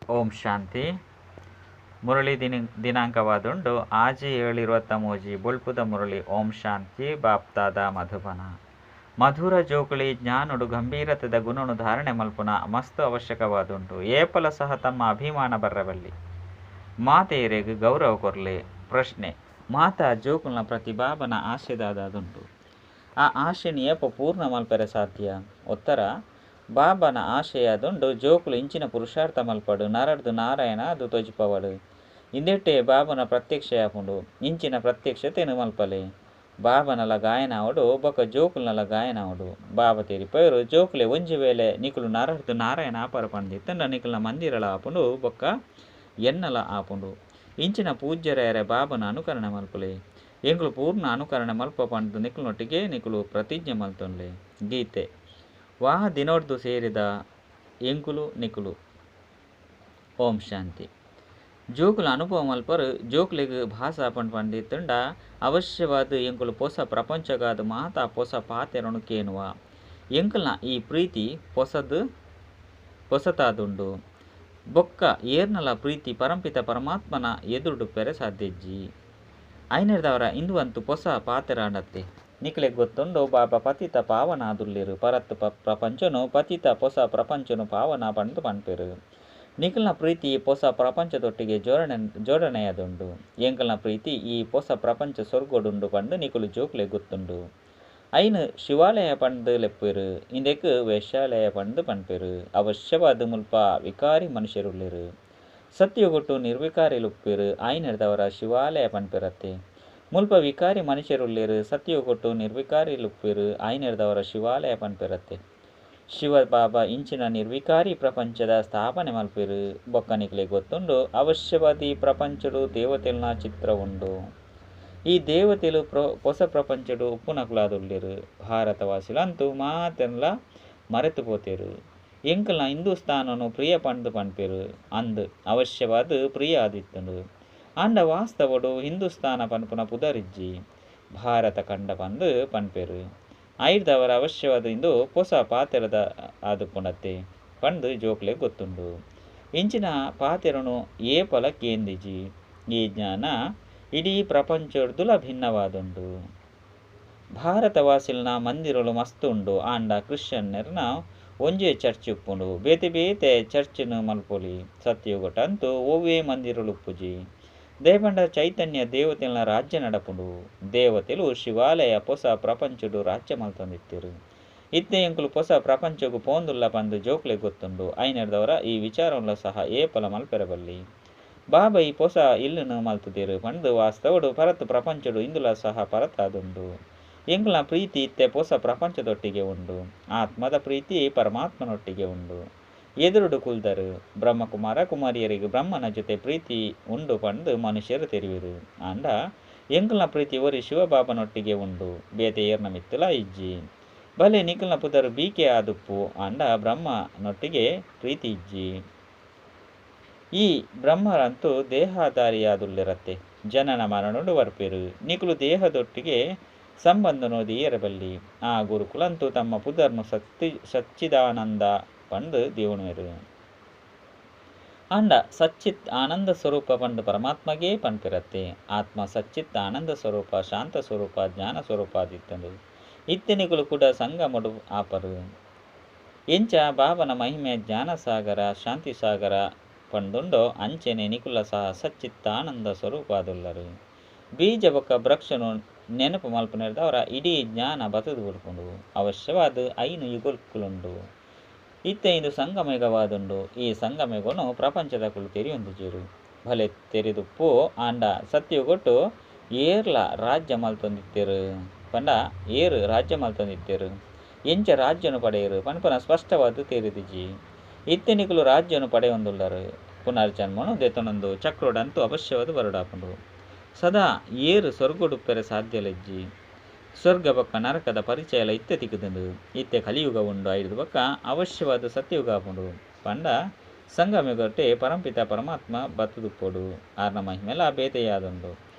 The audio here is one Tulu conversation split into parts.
ಓಂ ಶಾಂತಿ. ಮುರಳಿ ದಿನಾಂಕವಾದುಂಡು 6/7/23. ಬೊಳ್ಪುದ ಮುರಳಿ. ಓಂ ಶಾಂತಿ. ಬಾಪ್ತಾದ ಮಧುಬನ. ಮಧುರ ಜೋಕುಳಿ ಜ್ಞಾನೋಡು ಗಂಭೀರತೆದ ಗುಣನು ಧಾರಣೆ ಮಲ್ಪುನ ಮಸ್ತ್ ಅವಶ್ಯಕವಾದುಂಡು. ಏಪಲ ಸಹ ತಮ್ಮ ಅಭಿಮಾನ ಬರ್ರಬಲ್ಲಿ. ಮಾತೆಯರಿಗೆ ಗೌರವ ಕೊರ್ಲೆ. ಪ್ರಶ್ನೆ: ಮಾತಾ ಜೋಕುಲ್ನ ಪ್ರತಿ ಬಾಬನ ಆಶೆದಾದುಂಡು. ಆ ಆಶೆನ್ ಏಪ ಪೂರ್ಣ ಮಲ್ಪೆರೆ ಸಾಧ್ಯ? ಉತ್ತರ: ಬಾಬನ ಆಶೆಯಾದುಂಡು ಜೋಕುಲು ಇಂಚಿನ ಪುರುಷಾರ್ಥ ಮಲ್ಪಡು, ನರರ್ದು ನಾರಾಯಣ ಆದು ತೋಜಿಪವಡು. ಇಂದೆಟೇ ಬಾಬನ ಪ್ರತ್ಯಕ್ಷ ಆಪುಂಡು. ಇಂಚಿನ ಪ್ರತ್ಯಕ್ಷತೆನ್ ಮಲ್ಪಲೆ. ಬಾಬನಲ ಗಾಯನ ಆವಡು ಬೊಕ ಜೋಕುಲ್ನಲ ಗಾಯನ ಆವಡು. ಬಾಬಾ ತೆರಿಪಯರು, ಜೋಕುಲೆ ಒಂಜಿ ವೇಳೆ ನಿಕುಲು ನರರ್ದು ನಾರಾಯಣ ಆಪರ ಪಂದಿತ್ತಂಡ ನಿಕುಲ್ನ ಮಂದಿರಲ ಆಪುಂಡು ಬೊಕ್ಕ ಎನ್ನಲ ಆಪುಂಡು. ಇಂಚಿನ ಪೂಜ್ಯರಾಯರ ಬಾಬನ ಅನುಕರಣೆ ಮಲ್ಪಲೆ. ಎಂಕುಲು ಪೂರ್ಣ ಅನುಕರಣೆ ಮಲ್ಪ ಪಂಡ್ದು ನಿಕುಲ್ನೊಟ್ಟಿಗೆ ನಿಕುಲು ಪ್ರತಿಜ್ಞೆ ಮಲ್ತೊನ್ಲೆ. ಗೀತೆ: ವಾ ದಿನೊಡ್ದು ಸೇರಿದ ಎಂಕುಲು ನಿಕುಲು. ಓಂ ಶಾಂತಿ. ಜೋಕುಲು ಅನುಭವ ಮಲ್ಪರು. ಜೋಕುಲೆಗ್ ಭಾಸ ಪಂಡ್ ಪಂದಿತ್ತುಂಡ ಅವಶ್ಯವಾದ ಎಂಕುಲು ಪೊಸ ಪ್ರಪಂಚಗಾದ ಮಾತಾ ಪೊಸ ಪಾತೆರನು ಕೇನುವ. ಎಂಕುಲ್ನ ಈ ಪ್ರೀತಿ ಪೊಸದು ಪೊಸತಾದುಂಡು. ಬೊಕ್ಕ ಏರ್ನಲ ಪ್ರೀತಿ ಪರಂಪಿತ ಪರಮಾತ್ಮನ ಎದುರುಡುಪ್ಪೆರೆ ಸಾಧ್ಯಜ್ಜಿ. ಐನೆರ್ದವರ ಇಂದು ಪೊಸ ಪಾತೆರಾಂಡತ್ತೆ. ನಿಕಲೆಗ್ ಗೊತ್ತುಂಡು ಬಾಬಾ ಪತಿತ ಪಾವನಾದುಲ್ಲೆರ್. ಪರತ್ ಪ್ರಪಂಚನು ಪತಿತ, ಪೊಸ ಪ್ರಪಂಚನು ಪಾವನ ಪಂಡ್ದ್ ಪನ್ಪೆರ್. ನಿಕಲ್ನ ಪ್ರೀತಿ ಈ ಪೊಸ ಪ್ರಪಂಚದೊಟ್ಟಿಗೆ ಜೋಡಣೆಯಾದುಂಡು. ಎಂಕಲ್ನ ಪ್ರೀತಿ ಈ ಪೊಸ ಪ್ರಪಂಚ ಸ್ವರ್ಗಡುಂಡು ಪಂದ್ ನಿಕುಲು ಜೋಕುಲೆಗ್ ಗೊತ್ತುಂಡು. ಐನ್ ಶಿವಾಲಯ ಪಂದ್ ಲೆಪ್ಪುವೆರ್. ಇಂದೆಕ್ ವೇಶ್ಯಾಲಯ ಪಂದ್ ಪನ್ಪೆರ್. ಅವಶ್ಯವಾದ್ ಮುಲ್ಪ ವಿಕಾರಿ ಮನುಷ್ಯರುಲ್ಲೆರ್. ಸತ್ಯಯುಗೊಟ್ಟು ನಿರ್ವಿಕಾರಿಲುಪ್ಪೆರ್. ಆಯಿನೆಡ್ದಾವರ ಶಿವಾಲಯ ಪನ್ಪೆರತ್ತೆ. ಮುಲ್ಪ ವಿಕಾರಿ ಮನುಷ್ಯರುಲ್ಲೆರ್. ಸತ್ಯಯುಗೊಟ್ಟು ನಿರ್ವಿಕಾರಿಲುಪ್ಪೆರ್. ಆಯಿನೆಡ್ದಾವರ ಶಿವಾಲಯ ಪನ್ಪೆರತ್ತೆ. ಶಿವ ಬಾಬಾ ಇಂಚಿನ ನಿರ್ವಿಕಾರಿ ಪ್ರಪಂಚದ ಸ್ಥಾಪನೆ ಮಲ್ಪೆರ್. ಬೊಕ್ಕ ನಿಕ್ಲೆಗ್ ಗೊತ್ತುಂಡು, ಅವಶ್ಯವಾದ ಈ ಪ್ರಪಂಚಡು ದೇವತೆಲ್ನ ಚಿತ್ರ ಉಂಡು. ಈ ದೇವತೆಲು ಪೊಸ ಪ್ರಪಂಚಡು ಉಪ್ಪುನಕುಲಾದುಲ್ಲೆರ್. ಭಾರತವಾಸಿಲಂತೂ ಮಾತೆರ್ಲ ಮರೆತು ಪೋತೆರ್. ಎಂಕಲ್ನ ಹಿಂದೂಸ್ತಾನನು ಪ್ರಿಯ ಪಂಡ್ದ್ ಪನ್ಪೆರ್. ಅಂದ್, ಅವಶ್ಯವಾದ್ ಪ್ರಿಯ ಆದಿತ್ತುಂಡು. ಆಂಡ ವಾಸ್ತವಡು ಹಿಂದೂಸ್ತಾನ ಪನ್ಪುನ ಪುದರಿಜ್ಜಿ. ಭಾರತ ಖಂಡ ಪಂದ್ ಪನ್ಪೆರ್. ಆಯಿರ್ದವರ ಅವಶ್ಯವಾದ ಇಂದು ಪೊಸ ಪಾತೆರದ ಆದುಪ್ಪುಂಡತ್ತೆ ಪಂದ್ ಜೋಕ್ಲೆಗ್ ಗೊತ್ತುಂಡು. ಇಂಚಿನ ಪಾತೆರನು ಏಪಲ ಕೇಂದಿಜಿ. ಈ ಜ್ಞಾನ ಇಡೀ ಪ್ರಪಂಚೊಡ್ದುಲ ಭಿನ್ನವಾದುಂಡು. ಭಾರತವಾಸಿಲ್ನ ಮಂದಿರಲು ಮಸ್ತ್ ಉಂಡು. ಆಂಡ ಕ್ರಿಶ್ಚಿಯನ್ನೆರ್ನ ಒಂಜೇ ಚರ್ಚ್ ಉಪ್ಪುಂಡು. ಬೇತೆ ಬೇತೆ ಚರ್ಚ್ನ್ ಮಲ್ಪೊಲಿ. ಸತ್ಯಯುಗಟಂತೂ ಒವ್ವೇ ಮಂದಿರಲು ಉಪ್ಪುಜಿ. ದೇಪಂಡ ಚೈತನ್ಯ ದೇವತೆಲ್ನ ರಾಜ್ಯ ನಡಪುಂಡು. ದೇವತೆಲು ಶಿವಾಲಯ ಪೊಸ ಪ್ರಪಂಚಡು ರಾಜ್ಯ ಮಲ್ತೊಂದಿತ್ತೆರ್. ಇತ್ತೆ ಎಂಕುಲು ಪೊಸ ಪ್ರಪಂಚಗ್ ಪೋಂದುಲ್ಲ ಪಂದ್ ಜೋಕ್ಲೆಗ್ ಗೊತ್ತುಂಡು. ಐನೆರ್ದವರ ಈ ವಿಚಾರನ್ಲ ಸಹ ಏಪಲ ಮಲ್ಪೆರೆ ಬಲ್ಲಿ. ಬಾಬಾ ಈ ಪೊಸ ಇಲ್ಲುನು ಮಲ್ತುದೆರ್ ಪಂದ್ ವಾಸ್ತವಡು ಪರತ್ ಪ್ರಪಂಚಡು ಇಂದುಲ ಸಹ ಪರತಾದುಂಡು. ಎಂಕಲ್ನ ಪ್ರೀತಿ ಇತ್ತೆ ಪೊಸ ಪ್ರಪಂಚದೊಟ್ಟಿಗೆ ಉಂಡು. ಆತ್ಮದ ಪ್ರೀತಿ ಪರಮಾತ್ಮನೊಟ್ಟಿಗೆ ಉಂಡು. ಎದುರುಡು ಕುಲ್ದರು. ಬ್ರಹ್ಮಕುಮಾರ ಕುಮಾರಿಯರಿಗೆ ಬ್ರಹ್ಮನ ಜೊತೆ ಪ್ರೀತಿ ಉಂಡು ಪಂದ್ ಮನುಷ್ಯರು ತೆರಿವೆರ್. ಆಂಡ ಎಂಕಲ್ನ ಪ್ರೀತಿ ಒರಿ ಶಿವಬಾಬನೊಟ್ಟಿಗೆ ಉಂಡು. ಬೇತೆ ಏರ್ನ ಮಿತ್ತುಲ ಇಜ್ಜಿ. ಬಲೆ ನಿಕಲ್ನ ಪುದರ್ ಬಿ.ಕೆ ಆದುಪ್ಪು. ಆಂಡ ಬ್ರಹ್ಮನೊಟ್ಟಿಗೆ ಪ್ರೀತಿ ಇಜ್ಜಿ. ಈ ಬ್ರಹ್ಮರಂತೂ ದೇಹಧಾರಿಯಾದುಲ್ಲೆರತ್ತೆ. ಜನನ ಮರಣಡು ಬರ್ಪೆರ್. ನಿಕುಲು ದೇಹದೊಟ್ಟಿಗೆ ಸಂಬಂಧನು ದೀಯೆರೆ ಬಲ್ಲಿ. ಆ ಗುರುಕುಲಂತೂ ತಮ್ಮ ಪುದರ್ನ್ ಸಚ್ಚಿದಾನಂದ ಪಂದ್ ದೀವೊನುವೆರ್. ಆಂಡ ಸಚ್ಚಿತ್ ಆನಂದ ಸ್ವರೂಪ ಪಂದ್ ಪರಮಾತ್ಮಗೇ ಪನ್ಪೆರತ್ತೆ. ಆತ್ಮ ಸಚ್ಚಿತ್ ಆನಂದ ಸ್ವರೂಪ, ಶಾಂತ ಸ್ವರೂಪ, ಜ್ಞಾನ ಸ್ವರೂಪ ಆದಿತ್ತುಂಡು. ಇತ್ತೆ ನಿಕುಲು ಕುಡ ಸಂಗಮಡು ಆಪರು. ಎಂಚ ಬಾಬನ ಮಹಿಮೆ ಜ್ಞಾನ ಸಾಗರ, ಶಾಂತಿ ಸಾಗರ ಪಂದುಂಡೋ ಅಂಚನೆ ನಿಕುಲ ಸಹ ಸಚ್ಚಿತ್ ಆನಂದ ಸ್ವರೂಪ ಆದುಲ್ಲರು. ಬೀಜ ಬೊಕ್ಕ ವೃಕ್ಷನು ನೆನಪು ಮಲ್ಪುನೆರ್ದವರ ಇಡೀ ಜ್ಞಾನ ಬತ್ತುದು ಬುಡ್ಪುಂಡು. ಅವಶ್ಯವಾದ್ 5 ಯುಗಕ್ಕುಲುಂಡು. ಇತ್ತೆ ಇಂದು ಸಂಗಮಯುಗವಾದುಂಡು. ಈ ಸಂಗಮಯುಗನು ಪ್ರಪಂಚದಕುಲು ತೆರಿಯೊಂದಿಜೆರ್. ಭಲೆ ತೆರಿದುಪ್ಪು. ಆಂಡ ಸತ್ಯಯುಗೊಟ್ಟು ಏರ್ಲ ರಾಜ್ಯ ಮಲ್ತೊಂದಿತ್ತೆರ್ ಪಂಡ ಏರ್ ರಾಜ್ಯ ಮಲ್ತೊಂದಿತ್ತೆರ್. ಎಂಚ ರಾಜ್ಯನು ಪಡೆಯರು ಪನ್ಪುನ ಸ್ಪಷ್ಟವಾದ್ ತೆರಿದಿಜಿ. ಇತ್ತೆ ನಿಕುಲು ರಾಜ್ಯನು ಪಡೆಯೊಂದುಲ್ಲರು. ಪುನರ್ಜನ್ಮನು ದೆತೊನೊಂದು ಚಕ್ರಡಂತೂ ಅವಶ್ಯವಾದ್ ಬರಡಾಪುಂಡು. ಸದಾ ಏರ್ ಸ್ವರ್ಗಡುಪ್ಪೆರೆ ಸಾಧ್ಯಲಜ್ಜಿ. ಸ್ವರ್ಗ ಬೊಕ್ಕ ನರಕದ ಪರಿಚಯಲ ಇತ್ತೆ ತಿಕ್ಕುದುಂಡು. ಇತ್ತೆ ಕಲಿಯುಗ ಉಂಡು. ಐರ್ದ್ ಬೊಕ್ಕ ಅವಶ್ಯವಾದ ಸತ್ಯಯುಗ ಆಪುಂಡು. ಪಂಡ ಸಂಗಮಯುಗಟೇ ಪರಂಪಿತ ಪರಮಾತ್ಮ ಬತ್ತುದುಪ್ಪೊಡು. ಆರ್ನ ಮಹಿಮೆಲ ಬೇತೆಯಾದುಂಡು.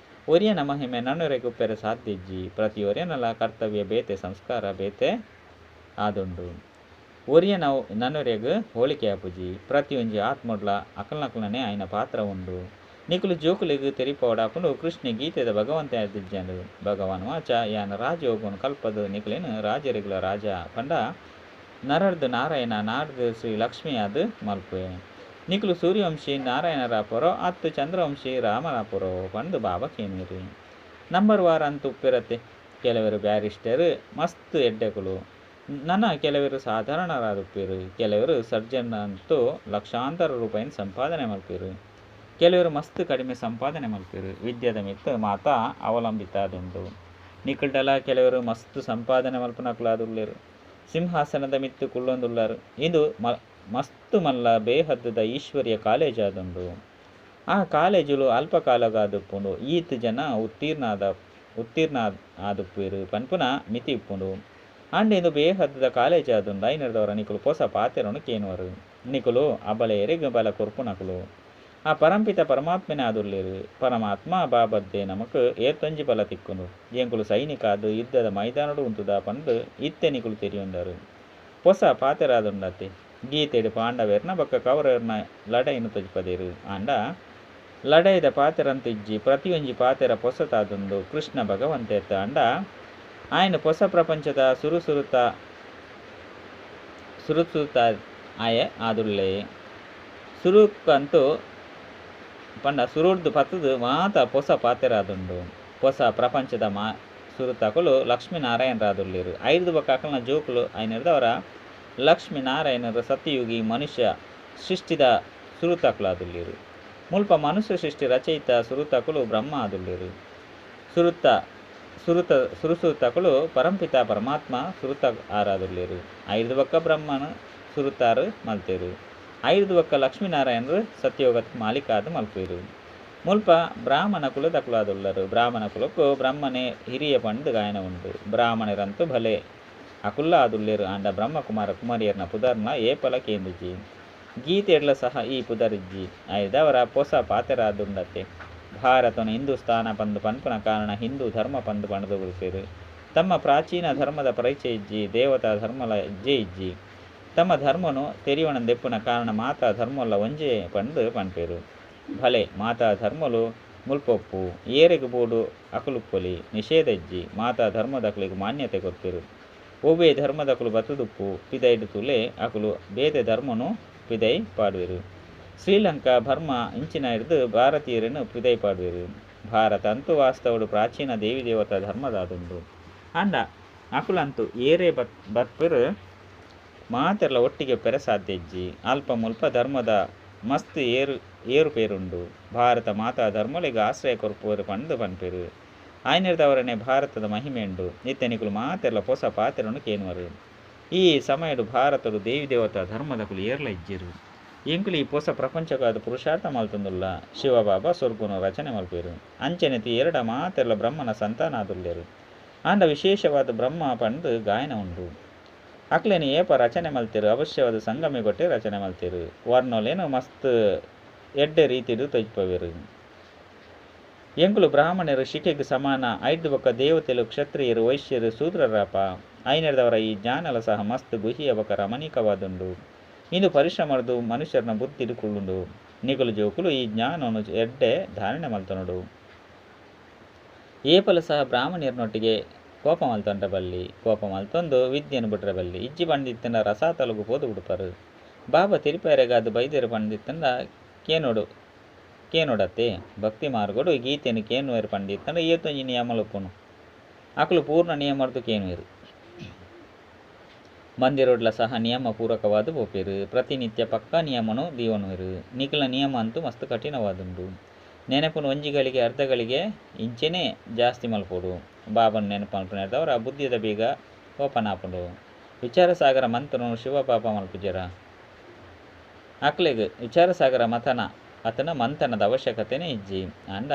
ಒರಿಯನ ಮಹಿಮೆ ನನೊರಿಯಗ್ ಉಪ್ಪೆರೆ ಸಾಧ್ಯ ಇಜ್ಜಿ. ಪ್ರತಿಯೊರಿಯನಲ ಕರ್ತವ್ಯ ಬೇತೆ, ಸಂಸ್ಕಾರ ಬೇತೆ ಆದುಂಡು. ಒರಿಯನವು ನನೊರಿಯಗ್ ಹೋಲಿಕೆ ಆಪುಜಿ. ಪ್ರತಿಯೊಂಜಿ ಆತ್ಮೊಡ್ಲ ಅಕಲ್ನಕಲ್ನನೇ ಆಯಿನ ಪಾತ್ರ ಉಂಡು. ನಿಕುಲು ಜೋಕುಲೆಗ್ ತೆರಿಪಾವೊಡಾಪುಂಡು ಕೃಷ್ಣೆ ಗೀತೆದ ಭಗವಂತೆ ಆದಿಜ್ಜಂಡ್. ಭಗವಾನ್ ವಾಚ ಯಾನ್ ರಾಜಯೋಗನ್ ಕಲ್ಪದ್ ನಿಕುಲೆನ್ ರಾಜೆರೆಗ್ಲ ರಾಜ ಪಂಡ ನರರ್ದ್ ನಾರಾಯಣ ನಾಡ್ದ್ ಶ್ರೀ ಲಕ್ಷ್ಮಿ ಆದ್ ಮಲ್ಪುವೆ. ನಿಕುಲು ಸೂರ್ಯವಂಶಿ ನಾರಾಯಣರಾಪುರೋ ಅತ್ತ್ ಚಂದ್ರವಂಶಿ ರಾಮರಾಪುರೋ ಪಂದ್ ಬಾಬಾ ಕೇನುವೆರ್. ನಂಬರ್ ವಾರ್ ಅಂತ್ ಉಪ್ಪೆರತ್ತೆ. ಕೆಲವೆರ್ ಬ್ಯಾರಿಸ್ಟರ್ ಮಸ್ತ್ ಎಡ್ಡೆಕುಲು. ನನ ಕೆಲವೆರ್ ಸಾಧಾರಣರಾದುಪ್ಪೆರ್. ಕೆಲವೆರ್ ಸರ್ಜನ್ ಅಂತೂ ಲಕ್ಷಾಂತರ ರೂಪಾಯಿನ್ ಸಂಪಾದನೆ ಮಲ್ಪೆರ್. ಕೆಲವೆರ್ ಮಸ್ತ್ ಕಡಿಮೆ ಸಂಪಾದನೆ ಮಲ್ಪೆರ್. ವಿದ್ಯೆದ ಮಿತ್ತ್ ಮಾತಾ ಅವಲಂಬಿತ ಆದುಂಡು. ನಿಕಲ್ಡಲ ಕೆಲವೆರ್ ಮಸ್ತ್ ಸಂಪಾದನೆ ಮಲ್ಪುನಕುಲಾದುಲ್ಲೆರ್. ಸಿಂಹಾಸನದ ಮಿತ್ತ್ ಕುಲ್ಲೊಂದುಲ್ಲರ್. ಇಂದು ಮಸ್ತ್ ಮಲ್ಲ ಬೇಹದ್ದ ಈಶ್ವರೀಯ ಕಾಲೇಜ್ ಆದುಂಡು. ಆ ಕಾಲೇಜುಲು ಅಲ್ಪ ಕಾಲಗಾದುಪ್ಪುಂಡು. ಈತ್ ಜನ ಉತ್ತೀರ್ಣ ಆದುಪ್ಪುವೆರ್ ಪನ್ಪುನ ಮಿತಿ ಉಪ್ಪುಂಡು. ಆಂಡ ಇಂದು ಬೇಹದ್ದ ಕಾಲೇಜ್ ಆದುಂಡು. ಐನೆರ್ದವರ ನಿಕುಲು ಪೊಸ ಪಾತೆರೊನು ಕೇನುವರು. ನಿಕುಲು ಅಬಲೆಯೆರೆಗ್ ಬಲ ಕೊರ್ಪುನಕುಲು. ಆ ಪರಂಪಿತ ಪರಮಾತ್ಮನೇ ಆದುಲ್ಲೆರ್. ಪರಮಾತ್ಮ ಬಾಬರ್ದೆ ನಮಕ್ ಏತೊಂಜಿ ಬಲ ತಿಕ್ಕುಂಡು. ಎಂಕುಲು ಸೈನಿಕ ಆದ್ ಯುದ್ಧದ ಮೈದಾನಡ್ ಉಂತುದ ಪಂದ್ ಇತ್ತೆ ನಿಕುಲು ತೆರಿಯೊಂದರ್. ಪೊಸ ಪಾತೆರಾದುಂಡತ್ತೆ. ಗೀತೆಡ್ ಪಾಂಡವೆರ್ನ ಬೊಕ್ಕ ಕೌರವೆರ್ನ ಲಡಾಯಿನ್ ತೋಜಿಪದೆರ್. ಆಂಡ ಲಡಾಯಿದ ಪಾತೆರಂತೂ ಇಜ್ಜಿ. ಪ್ರತಿಯೊಂಜಿ ಪಾತೆರ ಪೊಸತಾದುಂಡು. ಕೃಷ್ಣ ಭಗವಂತೆ ಅತ್ತ್ ಆಂಡ ಆಯನ ಪೊಸ ಪ್ರಪಂಚದ ಸುರು ಸುರುತ ಸುರು ಸುರುತ ಆಯೆ ಆದುಲ್ಲೆ. ಸುರುಕಂತೂ ಪಂಡ ಸುರುರ್ದು ಪತ್ತುದು ಮಾತ ಪೊಸ ಪಾತೆರಾದುಂಡು. ಪೊಸ ಪ್ರಪಂಚದ ಸುರುತಕುಲು ಲಕ್ಷ್ಮೀ ನಾರಾಯಣರಾದುಲ್ಲೆರ್. ಐರ್ದ್ ಬೊಕ್ಕ ಅಕಲ್ನ ಜೋಕುಲು ಐನೆರ್ದವರ ಲಕ್ಷ್ಮೀ ನಾರಾಯಣರು ಸತ್ಯಯುಗಿ ಮನುಷ್ಯ ಸೃಷ್ಟಿದ ಸುರುತಕುಲಾದುಲ್ಲೆರ್. ಮುಲ್ಪ ಮನುಷ್ಯ ಸೃಷ್ಟಿ ರಚಯಿತ ಸುರುತಕುಲು ಬ್ರಹ್ಮ ಆದುಲ್ಲೆರ್. ಸುರುತ ಸುರುತ ಸುರು ಸುರುತಕುಲು ಪರಂಪಿತ ಪರಮಾತ್ಮ ಸುರುತ ಆರಾದುಲ್ಲೆರ್. ಐರ್ದ್ ಬೊಕ್ಕ ಬ್ರಹ್ಮನ್ ಸುರುತಾರ್ ಮಲ್ತೆರ್. ಐರ್ದ್ ಬೊಕ್ಕ ಲಕ್ಷ್ಮೀನಾರಾಯಣರು ಸತ್ಯಯೋಗದ ಮಾಲೀಕ ಆದ್ ಮಲ್ಪುವೆರ್. ಮುಲ್ಪ ಬ್ರಾಹ್ಮಣ ಕುಲದಕುಲಾದುಲ್ಲರ್. ಬ್ರಾಹ್ಮಣ ಕುಲಕ್ಕೂ ಬ್ರಹ್ಮನೇ ಹಿರಿಯ ಪಂದ್ ಗಾಯನ ಉಂಡು. ಬ್ರಾಹ್ಮಣರಂತೂ ಭಲೆ ಅಕುಲ್ಲ ಆದುಲ್ಲೆರ್. ಆಂಡ ಬ್ರಹ್ಮಕುಮಾರ ಕುಮಾರಿಯರ್ನ ಪುದರ್ನ ಏಪಲ ಕೇಂದಿಜಿ. ಗೀತೆಡ್ಲ ಸಹ ಈ ಪುದರಿಜ್ಜಿ. ಐರ್ದಾವರ ಪೊಸ ಪಾತೆರಾದುಂಡತ್ತೆ. ಭಾರತನ್ ಹಿಂದೂಸ್ತಾನ ಪಂದ್ ಪನ್ಪುನ ಕಾರಣ ಹಿಂದೂ ಧರ್ಮ ಪಂದ್ ಪಂಡ್ದ್ ಬುಡ್ಪೆರ್. ತಮ್ಮ ಪ್ರಾಚೀನ ಧರ್ಮದ ಪರಿಚಯ ಇಜ್ಜಿ. ದೇವತಾ ಧರ್ಮಲ ಇಜ್ಜೇ ಇಜ್ಜಿ. ತಮ್ಮ ಧರ್ಮನು ತೆರಿಯೊನಂದೆಪ್ಪುನ ಕಾರಣ ಮಾತಾ ಧರ್ಮೊಲ್ಲ ಒಂಜೇ ಪಂದ್ ಪನ್ಪೆರ್. ಭಲೆ ಮಾತಾ ಧರ್ಮಲು ಮುಲ್ಪ ಉಪ್ಪು. ಏರೆಗ್ ಬೋಡು ಅಕುಲುಪ್ಪೊಲಿ ನಿಷೇಧ ಇಜ್ಜಿ. ಮಾತಾ ಧರ್ಮದಕ್ಲೆಗ್ ಮಾನ್ಯತೆ ಕೊರ್ಪೆರ್. ಒವ್ವೇ ಧರ್ಮದಕುಲು ಬತ್ತುದುಪ್ಪು ಪಿದಯ್ಡ್ ತೂಲೆ ಅಕುಲು ಬೇತೆ ಧರ್ಮನು ಪಿದಯ್ ಪಾಡುವೆರ್. ಶ್ರೀಲಂಕಾ, ಬರ್ಮಾ ಇಂಚಿನೈರ್ದ್ ಭಾರತೀಯೆರೆನ್ ಪಿದಯ್ ಪಾಡುವೆರ್. ಭಾರತ ಅಂತೂ ವಾಸ್ತವಡ್ ಪ್ರಾಚೀನ ದೇವಿ ದೇವತಾ ಧರ್ಮದಾದುಂಡು. ಆಂಡ ಅಕುಲಂತೂ ಏರೇ ಬರ್ಪೆರ್ ಮಾತೆರ್ಲ ಒಟ್ಟಿಗೆ ಉಪ್ಪೆರೆ ಸಾಧ್ಯ ಇಜ್ಜಿ. ಅಲ್ಪ ಮುಲ್ಪ ಧರ್ಮದ ಮಸ್ತ್ ಏರುಪೇರುಂಡು. ಭಾರತ ಮಾತಾ ಧರ್ಮಲೆಗ್ ಆಶ್ರಯ ಕೊರ್ಪುವೆರ್ ಪಂದ್ ಪನ್ಪೆರ್. ಆಯ್ನೆರ್ದಾವರನೇ ಭಾರತದ ಮಹಿಮೆ ಉಂಡು. ಇತ್ತೆ ನಿಕುಲು ಮಾತೆರ್ಲ ಪೊಸ ಪಾತೆರೊನು ಕೇನುವರ್. ಈ ಸಮಯಡ್ ಭಾರತಡ್ ದೇವಿ ದೇವತಾ ಧರ್ಮದಕುಲು ಏರ್ಲ ಇಜ್ಜೆರ್. ಎಂಕುಲು ಈ ಪೊಸ ಪ್ರಪಂಚಗಾದ್ ಪುರುಷಾರ್ಥ ಮಲ್ತೊಂದುಲ್ಲ. ಶಿವಬಾಬಾ ಸ್ವರ್ಗನ್ ರಚನೆ ಮಲ್ಪುವೆರ್. ಅಂಚನೆ ತೂಯೆರ್ಡ ಮಾತೆರ್ಲ ಬ್ರಹ್ಮನ ಸಂತಾನ ಆದುಲ್ಲೆರ್. ಆಂಡ ವಿಶೇಷವಾದ ಬ್ರಹ್ಮ ಪಂದ್ ಗಾಯನ ಉಂಡು. ಅಕ್ಲೆನ್ ಏಪ ರಚನೆ ಮಲ್ತೆರ್ ಅವಶ್ಯವಾದ ಸಂಗಮಯುಗಟೇ ರಚನೆ ಮಲ್ತೆರ್. ವರ್ಣೊಲೆನ್ ಮಸ್ತ್ ಎಡ್ಡೆ ರೀತಿಡ್ ತೋಜಿಪಾವೆರ್. ಎಂಕುಲು ಬ್ರಾಹ್ಮಣೆರ್ ಶಿಖೆಗ್ ಸಮಾನ. ಐರ್ದ್ ಬೊಕ್ಕ ದೇವತೆಲು ಕ್ಷತ್ರಿಯೆರ್ ವೈಶ್ಯೆರ್ ಶೂದ್ರರಾಪ. ಐನೆರ್ದಾವರ ಈ ಜ್ಞಾನಲ ಸಹ ಮಸ್ತ್ ಗುಹ್ಯ ಬೊಕ್ಕ ರಮಣೀಕವಾದುಂಡು. ಇಂದು ಪರಿಶ್ರಮರ್ದ್ ಮನುಷ್ಯರ್ನ ಬುದ್ಧಿಡ್ ಕುಲ್ಲುಂಡು. ನಿಕುಲು ಜೋಕುಲು ಈ ಜ್ಞಾನನ್ ಎಡ್ಡೆ ಧಾರಣೆ ಮಲ್ತೊನೊಡು. ಏಪಲ ಸಹ ಬ್ರಾಹ್ಮಣೆರ್ನೊಟ್ಟಿಗೆ ಕೋಪ ಮಲ್ತೊಂಡ್ರೆ ಬಲ್ಲಿ. ಕೋಪ ಮಲ್ತೊಂದು ವಿದ್ಯೆನ್ ಬುಡ್ರೆ ಬಲ್ಲಿ. ಇಜ್ಜಿ ಪಂದಿತ್ತುಂಡ ರಸಾತಲಗ್ ಪೋದು ಬುಡ್ಪರ್. ಬಾಬಾ ತೆರಿಪಾಯೆರೆಗಾದ್ ಬೈದೆರ್ ಪಂದಿತ್ತುಂಡ ಕೇನೊಡು ಕೇನೊಡತ್ತೆ. ಭಕ್ತಿ ಮಾರ್ಗಡ್ ಗೀತೆನ್ ಕೇನುವೆರ್ ಪಂದಿತ್ತುಂಡ ಏತೊಂಜಿ ನಿಯಮಲು ಉಪ್ಪುಂಡು. ಅಕುಲು ಪೂರ್ಣ ನಿಯಮರ್ದ್ ಕೇನುವೆರ್. ಮಂದಿರಡ್ಲ ಸಹ ನಿಯಮ ಪೂರ್ವಕವಾದ್ ಪೋಪೆರ್. ಪ್ರತಿನಿತ್ಯ ಪಕ್ಕಾ ನಿಯಮನ್ ದೀವೊನುವೆರ್. ನಿಕಲ್ನ ನಿಯಮ ಅಂತೂ ಮಸ್ತ್ ಕಠಿಣವಾದುಂಡು. ನೆನಪುನು ಒಂಜಿ ಗಳಿಗೆ ಅರ್ಧ ಗಳಿಗೆ ಇಂಚೆನೇ ಜಾಸ್ತಿ ಮಲ್ಪೊಡು. ಬಾಬನ್ ನೆನಪು ಮಲ್ಪುನೆರ್ದಾವರ ಬುದ್ಧಿದ ಬೀಗ ಓಪನ್ ಆಪುಂಡು. ವಿಚಾರಸಾಗರ ಮಂಥನನ್ ಶಿವಬಾಬಾ ಮಲ್ಪುಜೆರ. ಅಕ್ಲೆಗ್ ವಿಚಾರಸಾಗರ ಮಥನ ಅತನ ಮಂಥನದ ಅವಶ್ಯಕತೆನೇ ಇಜ್ಜಿ. ಆಂಡ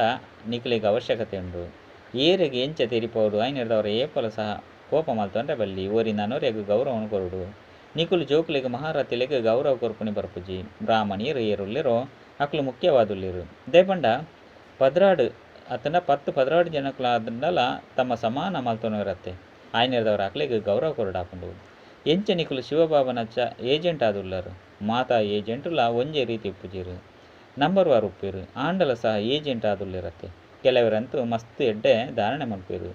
ನಿಕ್ಲೆಗ್ ಅವಶ್ಯಕತೆ ಉಂಡು. ಏರೆಗ್ ಎಂಚ ತೆರಿಪಾವೊಡು ಐನೆರ್ದಾವರ ಏಪಲ ಸಹ ಕೋಪ ಮಲ್ತೊಂಡ್ರೆ ಬಲ್ಲಿ. ಒರಿ ನನೊರಿಯಗ್ ಗೌರವನ್ ಕೊರೊಡು. ನಿಕುಲು ಜೋಕುಲೆಗ್ ಮಹಾರಥಿಲೆಗ್ ಗೌರವ ಕೊರ್ಪುನಿ ಬರ್ಪುಜಿ. ಬ್ರಾಹ್ಮಣಿಯೆರ್ ಏರುಲ್ಲೆರೋ ಅಕುಲು ಮುಖ್ಯವಾದುಲ್ಲೆರ್. ದಾಯೆ ಪಂಡ 12 ಅತ್ತ್ಂಡ 10 12 ಜನಕುಲಾದ್ಂಡಲ ತಮ್ಮ ಸಮಾನ ಮಲ್ತೊನುವೆರತ್ತೆ. ಆಯ್ನೆರ್ದಾವರ ಅಕ್ಲೆಗ್ ಗೌರವ ಕೊರೊಡಾಪುಂಡು. ಎಂಚ ನಿಕುಲು ಶಿವಬಾಬನ ಚ ಏಜೆಂಟ್ ಆದುಲ್ಲರು. ಮಾತಾ ಏಜೆಂಟುಲ ಒಂಜೇ ರೀತಿ ಉಪ್ಪುಜೆರು. Number war ಉಪ್ಪೆರು. ಆಂಡಲ ಸಹ ಏಜೆಂಟ್ ಆದುಲ್ಲೆರತ್ತೆ. ಕೆಲವರಂತೂ ಮಸ್ತ್ ಎಡ್ಡೆ ಧಾರಣೆ ಮಲ್ಪೆರು.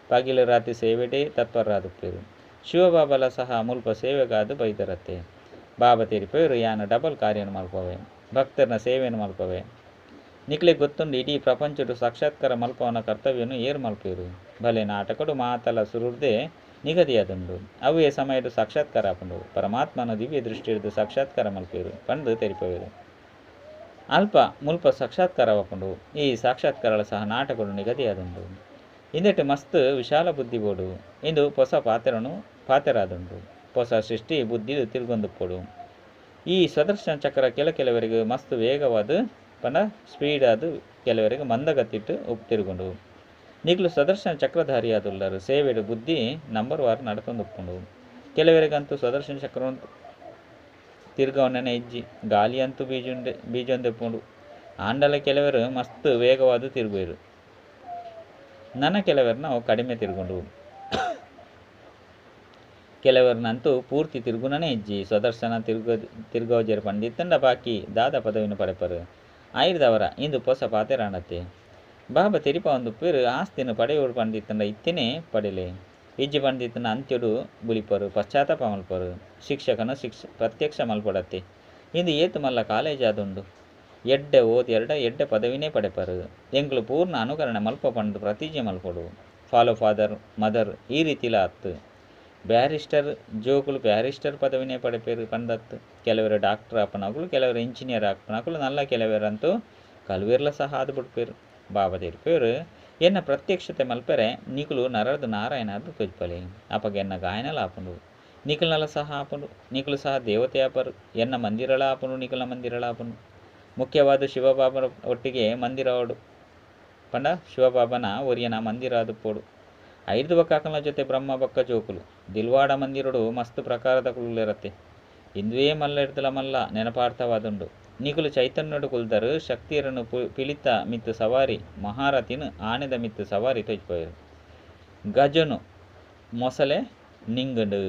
ಪಗಿಲು ರಾತಿ ಸೇವೆಡೇ ತತ್ಪರರಾದುಪ್ಪೆರು. ಶಿವಬಾಬಲ ಸಹ ಮುಲ್ಪ ಸೇವೆಗಾದ್ ಬೈದರತ್ತೆ. ಬಾಬಾ ತೆರಿಪೆರು ಯಾನ್ ಡಬಲ್ ಕಾರ್ಯನು ಮಲ್ಪವೆ. ಭಕ್ತರ್ನ ಸೇವೆನು ಮಲ್ಪವೆ. ನಿಕ್ಲೆ ಗೊತ್ತುಂಡು ಇಡೀ ಪ್ರಪಂಚಡು ಸಾಕ್ಷಾತ್ಕಾರ ಮಲ್ಪವನ ಕರ್ತವ್ಯನು ಏರ್ ಮಲ್ಪೆರು. ಭಲೆ ನಾಟಕಡು ಮಾತಲ ಸುರುರ್ದೆ ನಿಗದಿಯಾದುಂಡು. ಅವ್ವೇ ಸಮಯಡು ಸಾಕ್ಷಾತ್ಕಾರ ಆಪುಂಡು. ಪರಮಾತ್ಮನ ದಿವ್ಯ ದೃಷ್ಟಿರ್ದ್ ಸಾಕ್ಷಾತ್ಕಾರ ಮಲ್ಪೆರು ಪಂದ್ ತೆರಿಪವೆರು. ಅಲ್ಪ ಮುಲ್ಪ ಸಾಕ್ಷಾತ್ಕಾರವಾಪುಂಡು. ಈ ಸಾಕ್ಷಾತ್ಕಾರಲ ಸಹ ನಾಟಕಡು ನಿಗದಿಯಾದುಂಡು. ಇಂದೆಟ್ ಮಸ್ತ್ ವಿಶಾಲ ಬುದ್ಧಿ ಬೋಡು. ಇಂದು ಪೊಸ ಪಾತೆರನು ಪಾತೆರಾದುಂಡು. ಪೊಸ ಸೃಷ್ಟಿ ಬುದ್ಧಿ ತಿರ್ಗೊಂದುಪ್ಪೊಡು. ಈ ಸ್ವದರ್ಶನ ಚಕ್ರ ಕೆಲ ಕೆಲವರಿಗೆ ಮಸ್ತ್ ವೇಗವಾದ ಪಂಡ ಸ್ಪೀಡ್ ಆದ್ ಕೆಲವರಿಗೆ ಮಂದಗತಿಟ್ ತಿರುಗುಂಡು. ನಿಕ್ಲು ಸ್ವದರ್ಶನ ಚಕ್ರಧಾರಿಯಾದುಲ್ಲರು. ಸೇವೆಡು ಬುದ್ಧಿ ನಂಬರ್ ವಾರ್ ನಡತೊಂದುಪ್ಪುಂಡು. ಕೆಲವರಿಗಂತೂ ಸ್ವದರ್ಶನ ಚಕ್ರ ತಿರ್ಗವನೇ ಇಜ್ಜಿ. ಗಾಲಿ ಅಂತೂ ಬೀಜುಂಡೆ ಬೀಜೊಂದೆಪ್ಪುಂಡು. ಆಂಡಲ ಕೆಲವರು ಮಸ್ತ್ ವೇಗವಾದ ತಿರುಗುವೆರು. ನನ ಕೆಲವರ್ನ ಅವು ಕಡಿಮೆ ತಿರುಗುಂಡು. ಕೆಲವರ್ನಂತೂ ಪೂರ್ತಿ ತಿರುಗುನನೇ ಇಜ್ಜಿ. ಸ್ವದರ್ಶನ ತಿರ್ಗವಜೆರ್ ಪಂಡಿತ್ತಂಡ ಬಾಕಿ ದಾದ ಪದವಿನ ಪಡೆಪರು. ಆಯಿರ್ದವರ ಇಂದು ಪೊಸ ಪಾತೆರಾಣತೆ. ಬಾಬಾ ತೆರಿಪವಂದುಪ್ಪೆರು ಆಸ್ತಿನ ಪಡೆಯೋಡು ಪಂಡಿತ್ತಂಡ ಇತ್ತನೇ ಪಡೆಲೆ. ಇಜ್ಜಿ ಪಂಡಿತ್ತನ ಅಂತ್ಯಡು ಬುಲಿಪರು ಪಶ್ಚಾತ್ತಾಪ ಮಲ್ಪರು. ಶಿಕ್ಷಕನ ಪ್ರತ್ಯಕ್ಷ ಮಲ್ಪಡತ್ತೆ. ಇಂದು ಏತು ಮಲ್ಲ ಕಾಲೇಜ್ ಆದುಂಡು. ಎಡ್ಡೆ ಓದಿ ಎರಡ ಎಡ್ಡೆ ಪದವಿನೇ ಪಡೆಪರು. ಎಂಕ್ಲು ಪೂರ್ಣ ಅನುಕರಣೆ ಮಲ್ಪ ಪಂದ್ ಪ್ರತಿಜ್ಞೆ ಮಲ್ಪೊಡು. ಫಾಲೋ ಫಾದರ್ ಮದರ್ ಈ ರೀತಿಲ ಅತ್ತು. ಬ್ಯಾರಿಸ್ಟರ್ ಜೋಕುಲು ಬ್ಯಾರಿಸ್ಟರ್ ಪದವಿನೇ ಪಡೆಪೆರು ಪಂದತ್ತು. ಕೆಲವರು ಡಾಕ್ಟರ್ ಆಪನಕುಲು, ಕೆಲವರು ಇಂಜಿನಿಯರ್ ಆಪನಕುಲು, ನಲ್ಲ ಕೆಲವರಂತೂ ಕಲ್ವೇರ್ಲ ಸಹ ಆದ್ ಬಿಡ್ಪೆರು. ಬಾಬಾ ತೆರಿಪೆರು ಎನ್ನ ಪ್ರತ್ಯಕ್ಷತೆ ಮಲ್ಪೆರೆ ನಿಕುಲು ನರರ್ದು ನಾರಾಯಣ ಆದ್ ತೋಜ್ಪಲೆ. ಅಪಗ ಎನ್ನ ಗಾಯನಲ ಆಪುಂಡು. ನಿಕುಲ್ನಲ ಸಹ ಆಪುಂಡು. ನಿಕುಲು ಸಹ ದೇವತೆ ಆಪರು. ಎನ್ನ ಮಂದಿರಲ ಆಪುಂಡು, ನಿಕುಲ್ನ ಮಂದಿರಲ ಆಪುಂಡು. ಮುಖ್ಯವಾದ ಶಿವಬಾಬನ ಒಟ್ಟಿಗೆ ಮಂದಿರ ಅವಡು. ಪಂಡ ಶಿವಬಾಬನ ಒರಿಯನ ಮಂದಿರ ಆದುಪ್ಪೊಡು. ಐರ್ದು ಬೊಕ್ಕ ಜೊತೆ ಬ್ರಹ್ಮ ಬೊಕ್ಕ ಜೋಕುಲು. ದಿಲ್ವಾಡ ಮಂದಿರಡು ಮಸ್ತ್ ಪ್ರಕಾರದ ಕುಲ್ಲುಲೆರತ್ತೆ. ಇಂದುವೇ ಮಲ್ಲ ಎಡ್ದಲ ಮಲ್ಲ ನೆನಪಾರ್ಥವಾದುಂಡು. ನಿಕುಲು ಚೈತನ್ಯಡು ಕುಲ್ದರು ಶಕ್ತಿಯರನ್ನು ಪಿಲಿತ ಮಿತ್ತು ಸವಾರಿ ಮಹಾರಥಿನ ಆನೆದ ಮಿತ್ತು ಸವಾರಿ ತೋಜ್ಪವೆರು. ಗಜನು ಮೊಸಲೆ ನಿಂಗಂಡು.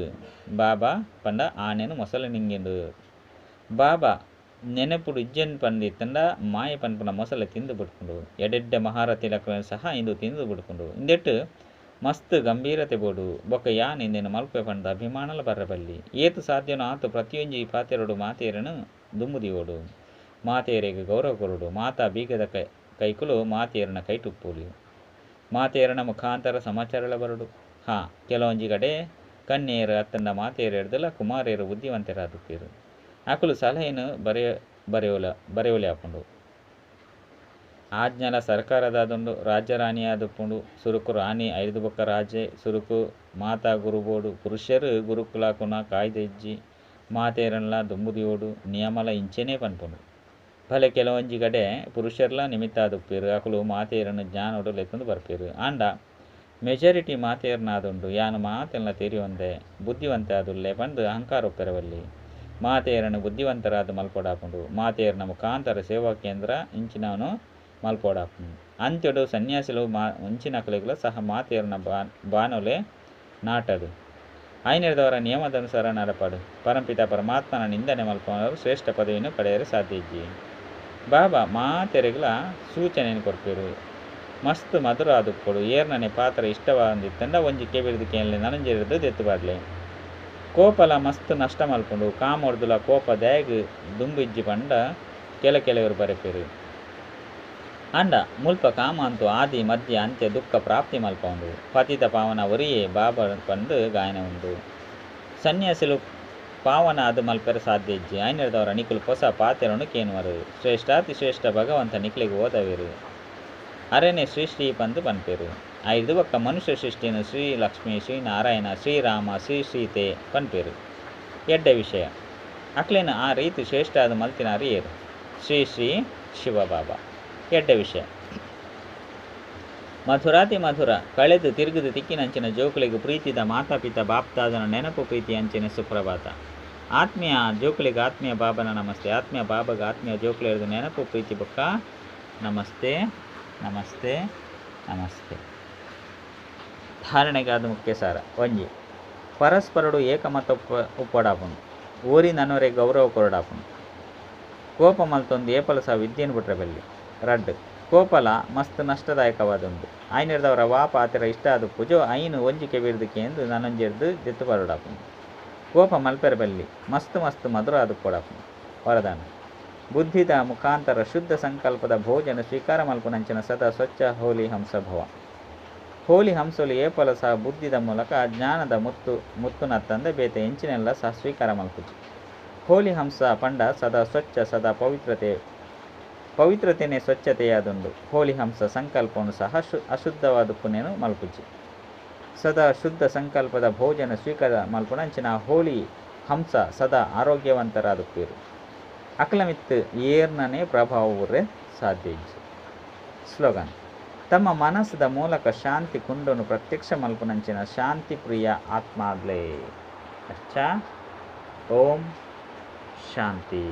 ಬಾಬಾ ಪಂಡ ಆನೆನು ಮೊಸಲೆ ನಿಂಗಿಂಡು. ಬಾಬಾ ನೆನಪುಡು ಇಜ್ಜನ್ ಪಂದಿತ್ತಂಡ ಮಾಯ ಪನ್ಪುನ ಮೊಸಲೆ ತಿಂದು ಬಿಡ್ಪುಂಡು. ಎಡೆಡ್ಡೆ ಮಹಾರಥಿ ಲಕ್ಷ್ಮಣ ಸಹ ಇಂದು ತಿಂದು ಬಿಡ್ಪುಂಡು. ಇಂದೆಟ್ ಮಸ್ತ್ ಗಂಭೀರತೆ ಬೋಡು. ಬೊಕ್ಕ ಯಾನ್ ಇಂದೆನು ಮಲ್ಪೆ ಪಂಡ ಅಭಿಮಾನಲ ಬರ್ರಬಲ್ಲಿ. ಏತು ಸಾಧ್ಯನೋ ಆತು ಪ್ರತಿಯೊಂಜಿ ಪಾತೆರಡು ಮಾತೆಯರನ್ನು ದುಂಬುದಿಯೋಡು. ಮಾತೆಯರಿಗೆ ಗೌರವ ಕೊರಡು. ಮಾತಾ ಬೀಗದ ಕೈಕುಲು ಮಾತೆಯರನ ಕೈಟುಪ್ಪುಲಿ. ಮಾತೆಯರನ ಮುಖಾಂತರ ಸಮಾಚಾರಲ ಬರಡು. ಹಾ ಕೆಲವೊಂಜಿ ಕಡೆ ಕನ್ಯೆಯರು ಅತ್ತಂಡ ಮಾತೆಯರು ಎಡ್ದಲ ಕುಮಾರಿಯರು ಬುದ್ಧಿವಂತರಾದುಪ್ಪೆರು. ಅಕುಲು ಸಲಹೆಯನ್ನು ಬರೆಯೋಲೆ ಆಪುಂಡು. ಆಜ್ಞಾಲ ಸರ್ಕಾರದಾದುಂಡು. ರಾಜರಾಣಿಯಾದುಪ್ಪುಂಡು. ಸುರುಕು ರಾಣಿ ಐದು ಬೊಕ್ಕ ರಾಜೆ. ಸುರುಕು ಮಾತಾ ಗುರುಬೋಡು. ಪುರುಷರು ಗುರುಕುಲಾಕುನ ಕಾಯ್ದೆ ಇಜ್ಜಿ. ಮಾತೆಯರನ್ಲ ದುಂಬುದಿಯೋಡು. ನಿಯಮಲ ಇಂಚೆನೇ ಪನ್ಪುಂಡು. ಭಲೆ ಕೆಲವೊಂಜಿ ಕಡೆ ಪುರುಷರ್ಲ ನಿಮಿತ್ತ ಆದುಪ್ಪೆರು. ಅಕುಲು ಮಾತೆಯರನ್ನು ಜ್ಞಾನೋಡು ಲೆತ್ತೊಂದು ಬರ್ಪೆರು. ಆಂಡ ಮೆಜಾರಿಟಿ ಮಾತೆಯರ್ನಾದುಂಡು. ಯಾನು ಮಾತೆಲ್ಲ ತೆರಿಯೊಂದೆ ಬುದ್ಧಿವಂತೆ ಆದುಲ್ಲೆ ಪಂದ್ ಅಹಂಕಾರ ಉಪ್ಪೆರವಲ್ಲಿ. ಮಾತೆಯರನ್ನು ಬುದ್ಧಿವಂತರಾದ ಮಲ್ಪೊಡಾಪುಂಡು. ಮಾತೆಯರನ ಮುಖಾಂತರ ಸೇವಾ ಕೇಂದ್ರ ಇಂಚಿನವನು ಮಲ್ಪೊಡಾಪುಂಡು. ಅಂತ್ಯಡು ಸನ್ಯಾಸಿಲು ಇಂಚಿನಕಲೆಗ್ಲ ಸಹ ಮಾತೆಯರನ ಬಾನೊಲೆ ನಾಟಡು. ಐನೆರ್ದವರ ನಿಯಮದನುಸಾರ ನಡಪಾಡು. ಪರಂಪಿತ ಪರಮಾತ್ಮನ ನಿಂದನೆ ಮಲ್ಪನವರು ಶ್ರೇಷ್ಠ ಪದವಿಯನ್ನು ಪಡೆಯಲು ಸಾಧ್ಯ ಇಜ್ಜಿ. ಬಾಬಾ ಮಾತೆರೆಗ್ಲ ಸೂಚನೆಯನ್ನು ಕೊರ್ಪೆರು. ಮಸ್ತ್ ಮಧುರ ಆದುಪ್ಪೊಡು. ಏರ್ನನೆ ಪಾತ್ರ ಇಷ್ಟವಾದಿತ್ತಂಡ ಒಂಜಿ ಕೆಬಿರ್ದು ಕೇನ್ಲೆ ನನಂಜೆರ್ದು ದೆತ್ತು ಪಾಡ್ಲೆ. ಕೋಪಲ ಮಸ್ತ್ ನಷ್ಟ ಮಲ್ಪುಂಡು. ಕಾಮೊರ್ದುಲ ಕೋಪ ದಾಯಗ್ ದುಂಬು ಇಜ್ಜಿ ಪಂಡ ಕೆಲ ಕೆಲವರು ಬರೆಪೆರು. ಅಂಡ ಮುಲ್ಪ ಕಾಮ ಅಂತೂ ಆದಿ ಮಧ್ಯ ಅಂತ್ಯ ದುಃಖ ಪ್ರಾಪ್ತಿ ಮಲ್ಪೌಂಡು. ಪತಿತ ಪಾವನ ಒರಿಯೇ ಬಾಬಾ ಪಂದ್ ಗಾಯನ ಉಂಡು. ಸನ್ಯಾಸಿಲು ಪಾವನ ಅದು ಮಲ್ಪೆರೆ ಸಾಧ್ಯ ಇಜ್ಜಿ. ಐನೆರ್ದವರ ನಿಕುಲು ಪೊಸ ಪಾತೆರನು ಕೇನುವರು. ಶ್ರೇಷ್ಠಾತಿ ಶ್ರೇಷ್ಠ ಭಗವಂತ ನಿಕ್ಲೆಗ್ ಓದವೆರು. ಅರೆನೆ ಶ್ರೀ ಶ್ರೀ ಪಂದ್ ಪನ್ಪೆರು. ಐದು ಬೊಕ್ಕ ಮನುಷ್ಯ ಸೃಷ್ಟಿನ ಶ್ರೀ ಲಕ್ಷ್ಮೀ ಶ್ರೀ ನಾರಾಯಣ ಶ್ರೀರಾಮ ಶ್ರೀ ಸೀತೆ ಪನ್ಪೆರು. ಎಡ್ಡೆ ವಿಷಯ. ಅಕ್ಲೇನ ಆ ರೀತಿ ಶ್ರೇಷ್ಠ ಆದ ಮಲ್ತಿನಾರು ಏರು. ಶ್ರೀ ಶ್ರೀ ಶಿವಬಾಬಾ. ಎಡ್ಡೆ ವಿಷಯ. ಮಧುರಾತಿ ಮಧುರ ಕಳೆದು ತಿರುಗುದು ತಿಕ್ಕಿನಂಚಿನ ಜೋಕುಲಿಗೆ ಪ್ರೀತಿದ ಮಾತಾಪಿತ ಬಾಪ್ತಾದನ ನೆನಪು ಪ್ರೀತಿ ಅಂಚಿನ ಸುಪ್ರಭಾತ. ಆತ್ಮೀಯ ಜೋಕುಲಿಗೆ ಆತ್ಮೀಯ ಬಾಬನ ನಮಸ್ತೆ. ಆತ್ಮೀಯ ಬಾಬಗ ಆತ್ಮೀಯ ಜೋಕುಲಿಗೆ ನೆನಪು ಪ್ರೀತಿ ಬೊಕ್ಕ ನಮಸ್ತೆ ನಮಸ್ತೆ ನಮಸ್ತೆ. ಧಾರಣೆಗಾದ ಮುಖ್ಯ ಸಾರ. ಒಂಜಿ ಪರಸ್ಪರಡು ಏಕಮತ ಉಪ್ಪಡಾಪುನು. ಓರಿ ನನೊರೆ ಗೌರವ ಕೊರಡಾಪುನು. ಕೋಪ ಮಲ್ತೊಂದು ಏಪಲ ಸಹ ವಿದ್ಯೆನ್ ಬಿಟ್ರೆ ಬಲ್ಲಿ. ರಡ್ಡ್ ಕೋಪಲ ಮಸ್ತ್ ನಷ್ಟದಾಯಕವಾದುಂಡು. ಆಯ್ನಿರ್ದವರ ವಾ ಪಾತೆರ ಇಷ್ಟ ಆದು ಪೂಜೋ ಐನ್ ಒಂಜಿ ಕೆಬಿರ್ದು ಕೇಂದು ನನೊಂಜೆರ್ದು ದೆತ್ತು ಪಾಡೊಡಾಪುನು. ಕೋಪ ಮಲ್ಪೆರೆ ಬಲ್ಲಿ ಮಸ್ತ್ ಮಸ್ತ್ ಮಧುರ ಆದು ಪೊಡಾಪುನು. ವರದಾನ ಬುದ್ಧಿದ ಮುಖಾಂತರ ಶುದ್ಧ ಸಂಕಲ್ಪದ ಭೋಜನ ಸ್ವೀಕಾರ ಮಲ್ಪುನಂಚಿನ ಸದಾ ಸ್ವಚ್ಛ ಹೋಲಿ ಹಂಸ ಭವ. ಹೋಲಿ ಹಂಸಲು ಏಪಲ ಸಹ ಬುದ್ಧಿದ ಮೂಲಕ ಜ್ಞಾನದ ಮುತ್ತು ಮುತ್ತುನತ್ತಂದೆ ಬೇತೆ ಎಂಚಿನೆಲ್ಲ ಸಹ ಸ್ವೀಕಾರ ಮಲ್ಪುಜಿ. ಹೋಲಿ ಹಂಸ ಪಂಡ ಸದಾ ಸ್ವಚ್ಛ ಸದಾ ಪವಿತ್ರತೆ ಪವಿತ್ರತೆನೇ ಸ್ವಚ್ಛತೆಯಾದುಂಡು. ಹೋಲಿ ಹಂಸ ಸಂಕಲ್ಪವನ್ನು ಸಹ ಅಶುದ್ಧವಾದ ಪುನೇನು ಮಲ್ಪುಜಿ. ಸದಾ ಶುದ್ಧ ಸಂಕಲ್ಪದ ಭೋಜನ ಸ್ವೀಕಾರ ಮಲ್ಪುನಂಚಿನ ಹೋಲಿ ಹಂಸ ಸದಾ ಆರೋಗ್ಯವಂತರಾದುಪ್ಪೇರು. ಅಕಲಮಿತ್ ಏರ್ನನೇ ಪ್ರಭಾವ ಸಾಧ್ಯ ಇಜ್ಜಿ. ಸ್ಲೋಗನ್ ತಮ್ಮ ಮನಸ್ಸದ ಮೂಲಕ ಶಾಂತಿ ಕುಂಡನು ಪ್ರತ್ಯಕ್ಷ ಮಲ್ಪುನಂಚಿನ ಶಾಂತಿ ಪ್ರಿಯ ಆತ್ಮಾದ್ಲೆ. ಅಚ್ಚಾ, ಓಂ ಶಾಂತಿ.